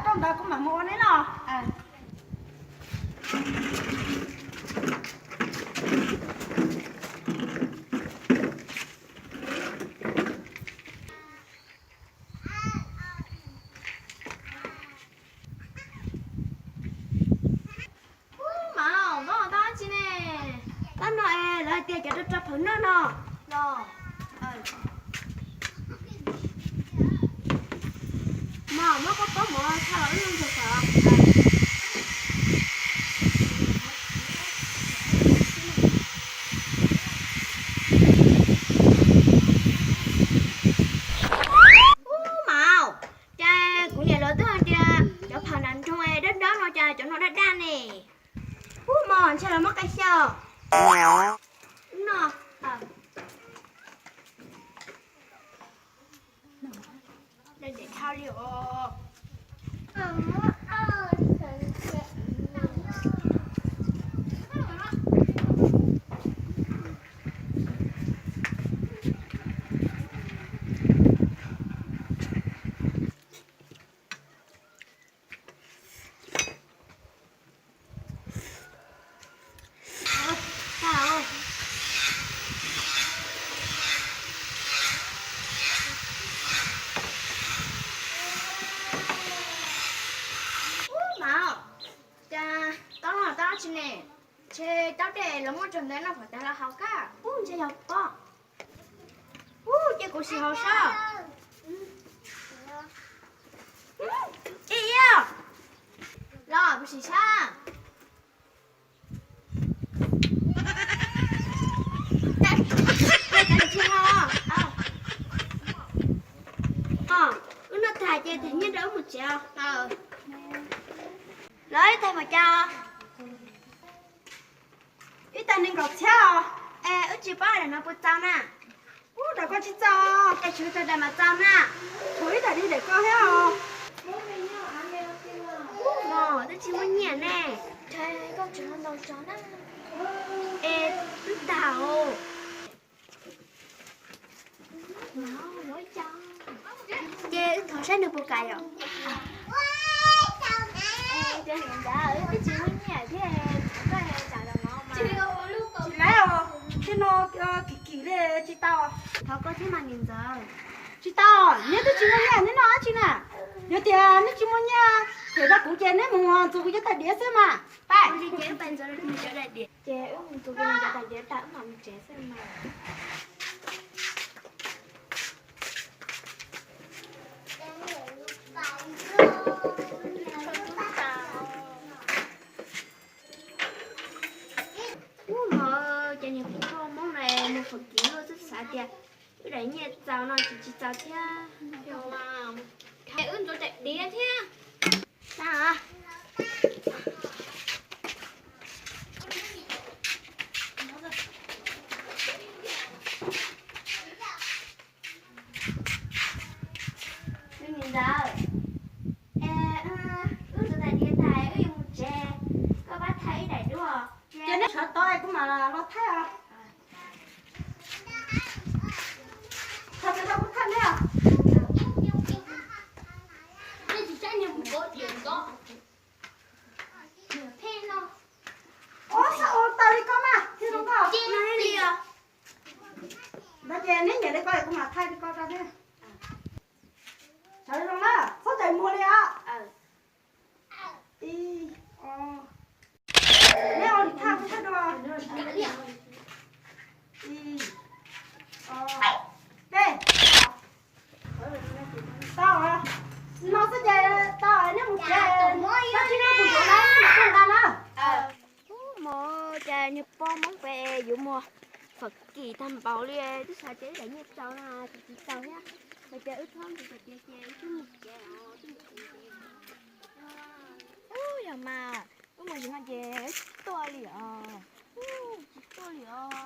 Ntawd kuv mam mus ua neb no. Ub, Maum, koj tab tsi ne? Tab no es lawv hais tias cov rau rau phawv noj no. Los, Maum, muab koj pob mov tshaj los wb noj ntsuag phawv. Ub, Maum, cas kuv niam lawv twb hais tias cov phawv nram nroog dawb dawb no cas cov no daj daj ne. Ub, Maum, ntshai lawv muab qe xyaw. No, Ub, Maum, cas taub no taub tsi ne? Ntshe taub dej los muab rau ntawd noj kom tas los haus kab. Ub, ntshe yog pob. Ub, cia kuv sim haus saib. Ib, ib, los kuv sim saib. Wb noj tag ces thim nyiaj rau wb mus tsev. Los ib tag npaum cas? Ib tag nees nkaum txhiab os. Es wb tsis paub daim no puas txaus na. Ub, daim ko tsis txaus, es tshuav tsawg daim mas txaus na. Tshuav ib daim li daim ko thiab os. Ub, Maum, twb tsis muaj nyiaj ne. Koj tseem ntau tso na. Es twb tag os. Ces wb thov saib nws puas kam yom. Niam ntxawm, wb twb tsis muaj nyiaj thiab, thov koj zam los no mas. Tsis laib os, tej no kim kim li tsis tau. Thov koj thiab mas niam ntxawm. Tsis tau, neb twb tsis muaj nyiaj neb noj dab tsi na? Yog tias neb tsis muaj nyiaj them rau kuv ces neb mus ntxuav kuv cov tais diav xwb mas. Pab. Ces wb mus ntxuav kuv cov tais diav tas wb mam mus tsev xwb mas. Ub, Maum, ces niag poj Hmoob no mus fawm kis luaj xwb xav tias wb daim nyiaj txaus no tsis tsis txaus thiab. Wb ntxuav tais diav thiab. Niam ntxawm, wb ntxuav tais diav tas wb yuav mus tsev, koj pab thaij ib daim duab. Ces neb sawv tau es kuv mam los thaij os. Sawv tau kuv thaij neb os. Ua xwb ua tau li ko mas thiaj zoo nkauj. Ntawd ces neb nyiam li ko es kuv mam thaij li ko rau neb. Sawv zoo na, txhob cais muag li os. Ib, ob, neb ua li thaj kuv thaij dua. Ib, ob, peb. Tau, no xwb ces tau, neb mus tsev, tab sis neb mus tsev na, neb mus tsev ntag na. Ub, Maum, cas niag poj Hmoob pem yuav mus fawm kis tag npaum li, twb xav tias ib daim nyiaj txaus na, tsis txaus thiab. Hais tias wb txhob ntxuav tais diav ces wb twb mus tsev os, twb mus tsev. Ub, yog mas, wb mus tsev no ces wb tsis tuaj li os. Ub, tsis tuaj li os.